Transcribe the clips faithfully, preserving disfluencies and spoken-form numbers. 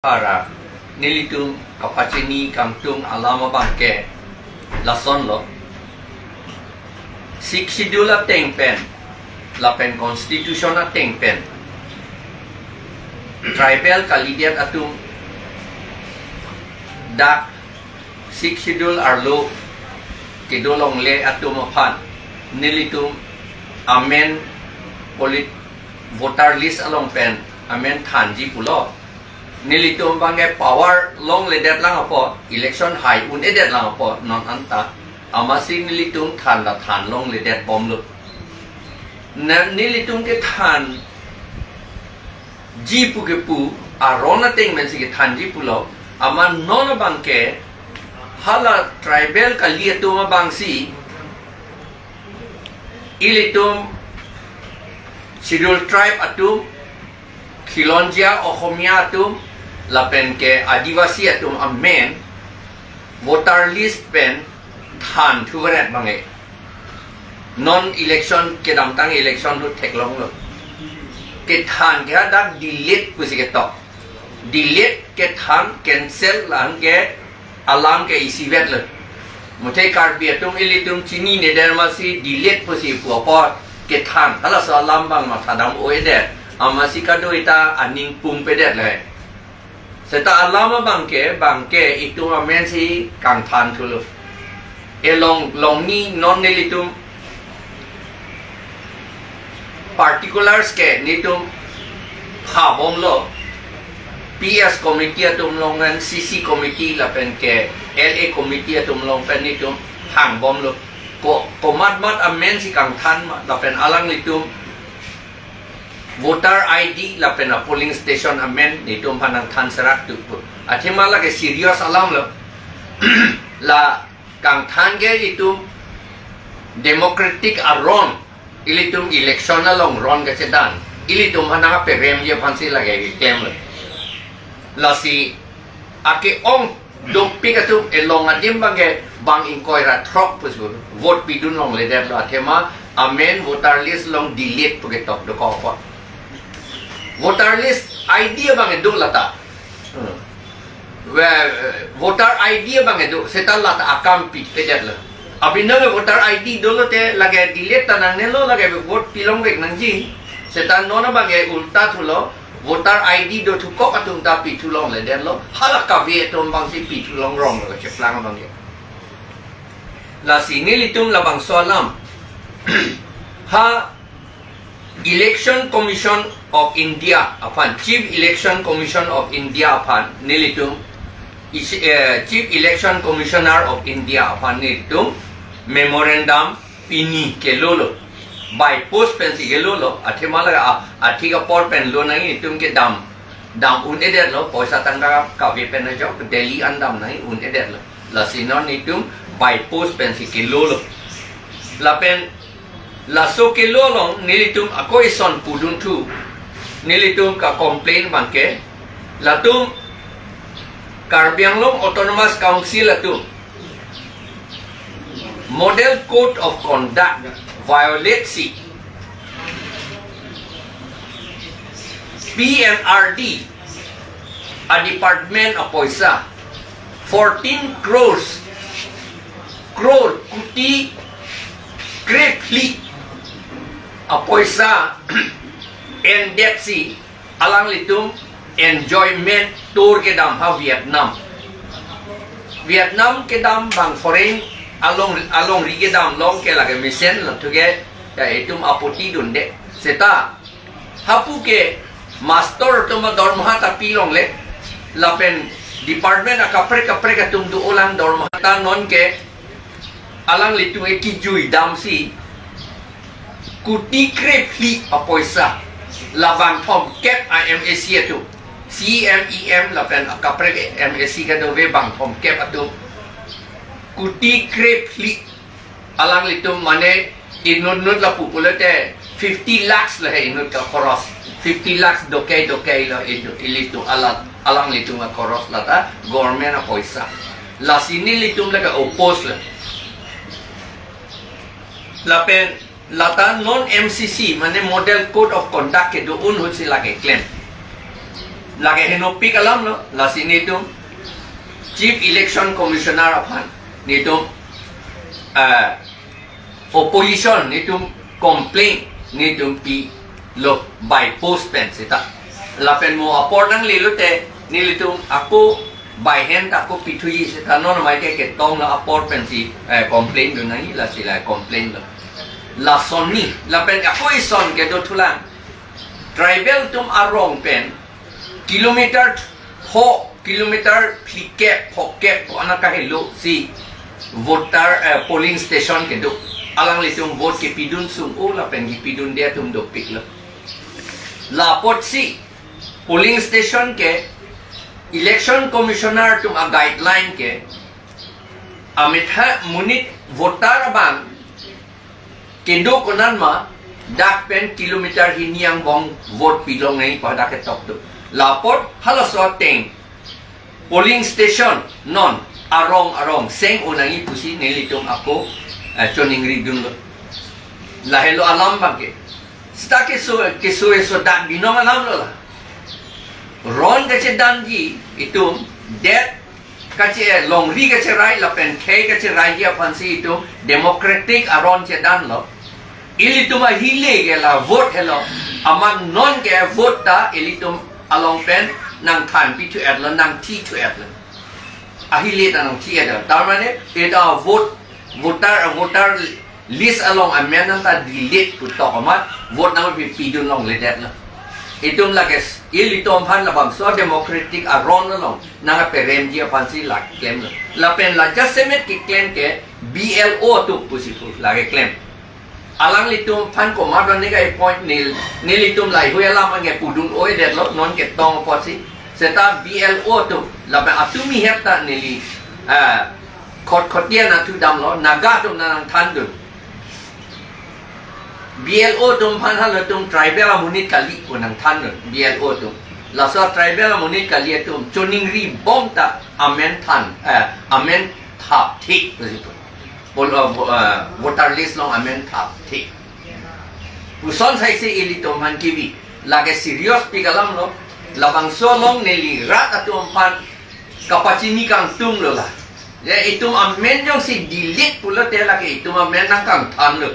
Para nelitum kapachini kangtung alam abangke lasonlo. Sixth Schedule ateng pen lapen Constitution ateng pen tribal kalidet atum dak Sixth Schedule arlo kedo longle atum aphan nelitum amen polit voter list along pen amen thanji pulo. Nelitum abangke power longledet lang apot, election hai un-edet lang apot non anta, amatsi nelitum than ta than longledet bomlo. Na nelitum kethanji pu kepu aron ateng pensi kethanji pulo. Amat non abangke hala tribal kali atum abangsi ilitum Scheduled Tribe atum, Khilonjia Ohomia atum, lapen ke Adivasi atum amen voter list pen than thuvaret abangke non election kedamtang election lut theklonglo. Kethan ke hadak delete pusi ketok. Delete, kethan, cancel, lapen ke alam ke isivetlo. Muthe Karbi atum ilitum chinine der amatsi delete pusi pu apot kethan, halaso alam abang mathadam un-edet, amatsi kadokave ta aning pumpedet le. Seta alam abangke, abangke itum amensi kangthan thulo. Elong longni non nelitum particulars ke nelitum phabomlo, P S committee atum along pen, C C committee lapen ke L A committee atum along pen nelitum hangbomlo. Ko, komat mat amensi kangthan ma, lapen alanglitum voter I D lapen a polling station amen nelitum aphan nangthan serak tu pu. Athema lake serious alamlo. La kangthan ke itum democratic aron, ilitum election along ron kachedan, ilitum aphan nangperemji aphansi lake keklemlo. Lasi ake-ong dopik atum elong adim abangke bang ingkoi ra throk pusi vote pidun longledetlo, athema amen voter list along delete pu ketok dokok apot. Voter list I D abangke do lata. Hmm. Ve-, voter I D abangke do, seta lata akam pipedetlo. Abinong voter I D dolo te lake delete ta nangnelo, lake vote pilongvek nangji. Seta non abangke ulta thulo, voter I D dothukok atum ta pithu longledetlo, hala kave atum abangsi pithu longronglo kacheplang abangke. Lasi nelitum labangso alam ha Election Commission of India aphan, Chief Election Commission of India aphan nelitum, isi-, eh, Chief Election Commissioner of India aphan nelitum memorandum pini kelolo, by post pensi kelolo, athema lake a, athik apor pen lo nangji, itum kedam, dam un-edetlo, poisa tangka kave pen ajok, Delhi an dam nangji un-edetlo. Lasi non itum by post pensi kelolo. Lapen laso kelo along nelitum ako ison pudun thu, nelitum kacomplain abangke, latum Karbi Anglong Autonomous Council atum Model Code of Conduct violate si P N R D a department apoisa fourteen crores, crore, kuti krephli apoisa endet si alanglitum enjoyment tour kedam ha Vietnam. Vietnam kedam bang foreign along, alongri kedam along ke lake mesen, latum ke ya itum apoti dunde. Seta hapu ke master atum dormaha ta pilongle, lapen department akaprek kaprek atum do-olang dormaha ta non ke alanglitum ke kijui damsi kuti krephli apoisa, la bangthomkep a M A C atum, C E M, E M lapen akaprek M A C kadokave bangthomkep atum kuti krephli alanglitum mane inut nut lapu pulote fifty lakhs lo he inut kakhoros. Fifty lakhs dokai dokai lo inut ilitum alang, alanglitum kakhoros lata government apoisa. Lasi nelitum lake oppose lo. Lapen lata non M C C mane Model Code of Conduct kedo-un ahutsi lake klem. Lake henopik alam lo, lasi netum Chief Election Commissioner aphan netum, eh, opposition netum complain netum pilo by post pen seta. Lapen mo apor nanglelo te nelitum ako by hand ako pithuji seta, non amai ke ketong lo apor pensi, eh, complain dun nangji, lasi la complain lo. Lason ni, lapen ako ison kedo thulang. Tribal atum arong pen kilometer pho, kilometer phlikep, phokep ko ana kahelo si voter, eh, polling station kedo. Alanglitum vote kepidun sung-o lapen kepidunde atum dopik lo. La apotsi polling station ke Election Commissioner atum a guideline ke ametha monit voter abang kedo konat ma dak pen kilometer hini angbong vote pilong nangji pu dak ketok do. La apot halaso ateng polling station non arong arong seng-o nangji pusi nelitum ako, eh, choningri dunlo. Lahelo alam abang ke. Seta keso, keso eso dak binong alam lo la. Ron kachedanji itum det kache, longri kacherai lapen khei kacheraiji aphansi itum democratic aron chedanlo. Ilitum ahile ke la vote helo. Amat non ke vote ta ilitum along pen nangthan pithu-etlo, nangthi thu-etlo. Ahile ta nangthi-etlo. Tar mane eta vote, voter, voter list along amen nangta delete putok amat vote nangpi, pidun longledetlo. Itum lake s-, ilitum aphan labangso democratic aron along nangperemji aphansi la klemlo. Lapen la jasemet keklem ke B L O atum pusi pu lake klem. Alanglitum aphan komat ne ka-appoint nel, nelitum lahei alam ange pudun-o-edetlo, non ketong apotsi. Seta B L O atum, lapen atum ihep ta neli, eh, khot khotia nathu damlo, Naga atum nangthandun. B L O atum aphan halatum tribal amonit kali pu nangthandun, B L O atum. Laso tribal amonit kali atum choningri bom ta amen than, eh, amen thapthe pusi pu. Pol-, eh, vo-, eh, voter list along amen thapthe. Puson saisi ilitum aphan kibi. Lake serious pik alam lo. Labangso along neli rat atum aphan kapachini kangtung lo la. Ya, itum amen jongsi delete pulote lake itum amen nangkangthanlo.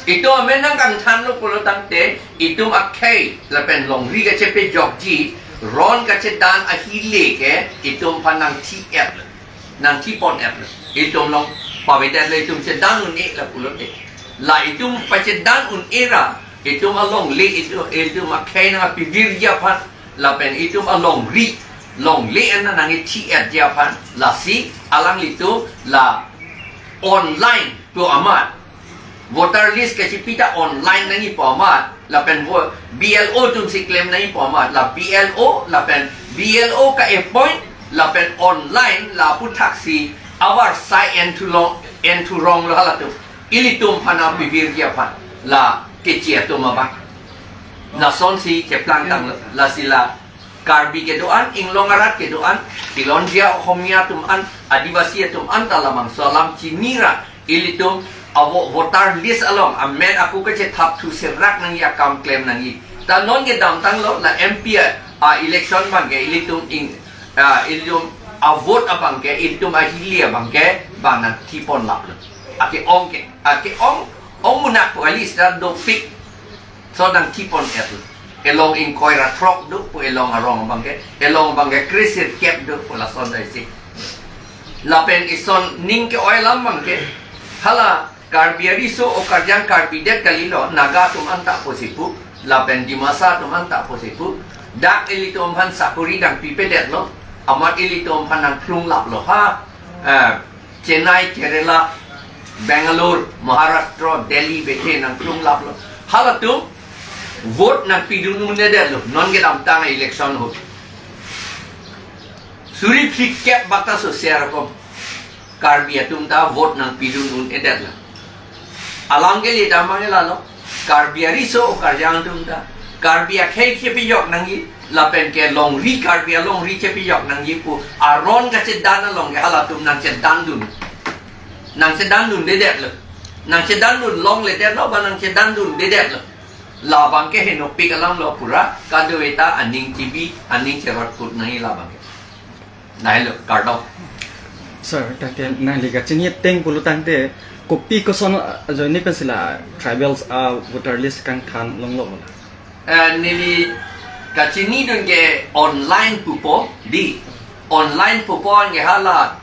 Itum amen nangkangthanlo pulo tangte itum akhei lapen longri kachepejokji, ron kachedan ahile ke itum aphan nangthi-etlo. Nangthipon-et lo. Itum along pavedet lo, itum chedan un-e la pulote. La itum pachedan un-e ra, itum alongle, itum, itum akhei nangpivirji aphan, lapen itum alongri, longle en nangthi-etji aphan, lasi alanglitum la online pu amat. Voter list kachepi ta online nangji pu amat, lapen vo-, B L O atumsi klem nangji pu amat, la B L O, lapen B L O ka-appoint, lapen online la aputhaksi avarsai enthu long, enthu ronglo halatum. Ilitum aphan nangpivirji aphan, la kechi atum abang. Lasonsi cheplangtanglo, lasi la Karbi kedo-an, inglong arat kedo-an, Khilonjia Okhomia atum an, Adivasi atum an ta labangso alam chini ra, ilitum avo voter list along amen ako kachethap thu serak nangji akam klem nangji. Ta non kedamtanglo la M P a, a election abang ke ilitum ing, a, ilitum avote abang ke, ilitum ahile abang ke, bang nangthipon laplo. Ake-ong ke, ake-ong, ong munak pu kali seta dopik. So nangthipon-etlo. Elong ingkoi ra throk do pu elong arong abang ke. Elong abang ke kre-sirkep do pu lason saisi. Lapen ison ning ke-oi alam abang ke. Hala Karbi ariso o karjang Karbi det kalilo, Naga atum anta pusi pu. Lapen Dimasa atum anta pusi pu. Dak ilitum aphan sakori nangpipedetlo. Amat ilitum aphan nangphlung laplo ha. Eh, Chennai, Kerala, Bangalore, Maharashtra, Delhi, bethe nangphlung laplo. Halatum vote nangpidun un-edetlo, non kedamtang election ahut. Suri phlikep bata so share kom. Karbi atum ta vote nangpidun un-edetlo. Alam ke le damang lalo. Karbi ariso o karjang atum ta. Karbi akhei chepejok nangji, lapen ke longri Karbi alongri chepejok nangji pu aron kachedan along ke halatum nangchedandun. Nangchedandundedetlo. Nangchedandun longledetlo, ba nangchedandundedetlo. Labang ke henopik alam lo pura, kadokave ta aning chibi, aning cherot put nangji labang ke. Lahelo, kardom. Sir, ta ke nangli kachini ateng pulo tangte, kopi koson ajoine pensi la tribals a voter list kangthan longlo? Eh, neli kachinidun ke online pupo, dei. Online pupo anke hala,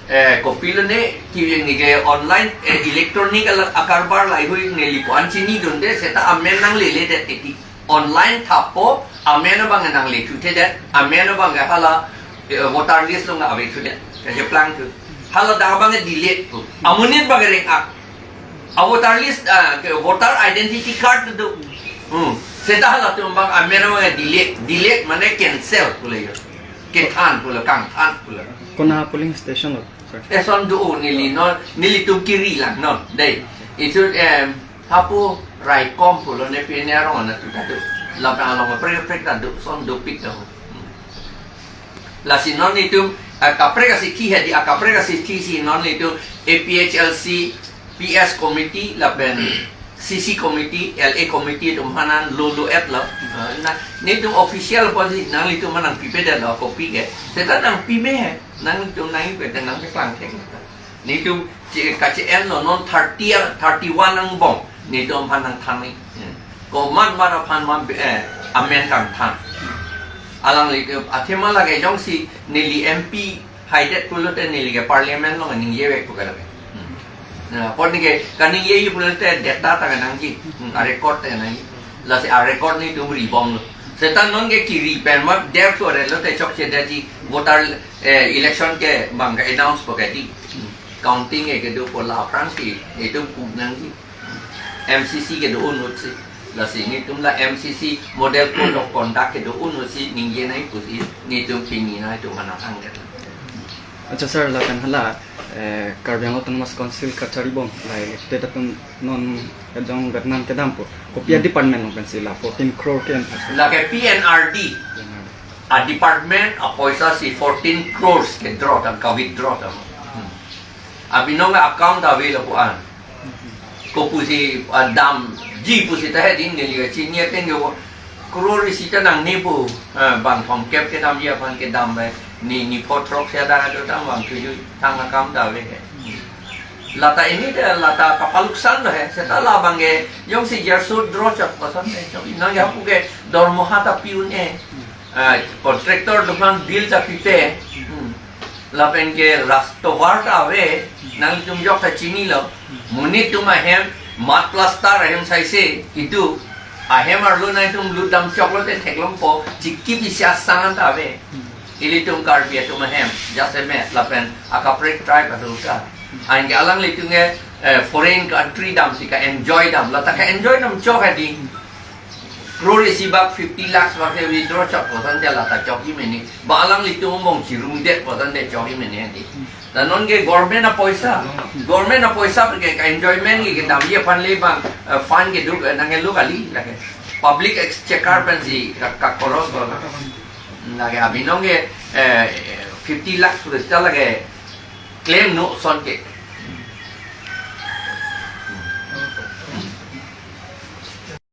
eh, kopilo ne, ki neli ke online, eh, electronic ala akarbar laheihui neli pu-an chinidunde, seta amen nangleledet titi. Online thappo, amen abang nangle thuthedet, amen abang hala, eh, voter list along ave thudet. Kacheplangthu. Hala dak abang delete pu. Amonit abang reng-ak. A voter list, ah, ke voter identity card do. Hmm. Seta halatum abang amen abang delete, delete mane cancel pule yo. Kethan pule, kangthan pule. Kona polling station lo, sir? Eson do neli non, nelitum kiri lang non. Dei. Itu, em, hapu raikom pulo ne pine arong na tu ta do. Lapen along kaprek kaprek ta do, son dopik ta. Hmm. Lasi non itum, eh, kaprek asithi hedi, akaprek asithi si non itum A P H L C, P S committee, lapen C C committee, L A committee atum aphan nanglo lo-etlo. Eh, na, netum official apotsi nanglitum aphan nangpipedet lo, kopi ke. Seta nangpime he, nanglitum nangpipedet nangkeklang thek. Netum che-, kache-enlo non thirty, thirty-one angbong. Netum aphan nangthanji. Hmm. Komat mat aphan ma, eh, amen kangthan. Alanglitum, athema lake jongsi neli M P haidet pulote neli ke parliament along ningje vek pu ke lake. Hmm. Na, apot neli ke kaningjeji pulote data ta kenangji. Hmm, a record ta kenangji. Lasi a record netum ribomlo. Seta non ke kiri pen mat der so re lote chokchedetji voter, eh, election ke bang ke announce po ke dei. Hmm. Counting ke kedo po la aphrangsi, itum pu nangji. M C C kedo unutsi. Lasi netum la M C C model code of conduct kedo unutsi ningje nangji pusi netum pini nangtum aphan nangthangdet. Acha sir, lapen hala, eh, Karbi Anglong Autonomous Council kachari bom, la elected atum non kejong gatnan kedampo. Kopi a Hmm. department along pensi la fourteen crore ke-en? Lake P N R D. A department apoisa si fourteen crores ke-draw tang, ka-withdraw tang. Hmm. Abinong account ave lo pu-an. Kopusi, ah, damji pusi ta hedi neli kachini ateng yo. Crore isi ta nangne pu, ah, bang thomkep kedamji aphan kedam ave. Ni, ni pho throk si adang ado tang bang tuju tang account ave he. Lata ini de lata kapaluksan lo he. Seta labang ke jongsi jersut draw chot koson he. Jong inang ya pu ke dormoha ta pi un-e. Ah, contractor atum aphan bill ta pipe. Hmm. Lapen ke ras tovar ta ave, nangtum jok ta chinilo. Monit atum ahem, mat plaster ahem saise, itum ahem arlo nangtum lut dam choklo te theklongpo, chiki bisa sangan ta ave. Ilitum Karbi atum ahem, jasemet, lapen akaprek tribe atum ta. Anke alanglitum ke, eh, foreign country damsi ka-enjoy dam, lata ka-enjoy dam chok hedi. Crore isi bak fifty lakhs bak ke withdraw chok koson de lata chokji mene. Ba alanglitum angbong chirungdet koson de chokji mene di. Ta non ke government apoisa. Government apoisa ke ka-enjoyment ke kedamji aphan le bang, eh, fund kedo, eh, nangkelo kali lake. Public exchequer pensi ka, ka-cross ko. Lake abinong ke, eh, fifty lakhs rupiah lake claim no son ke.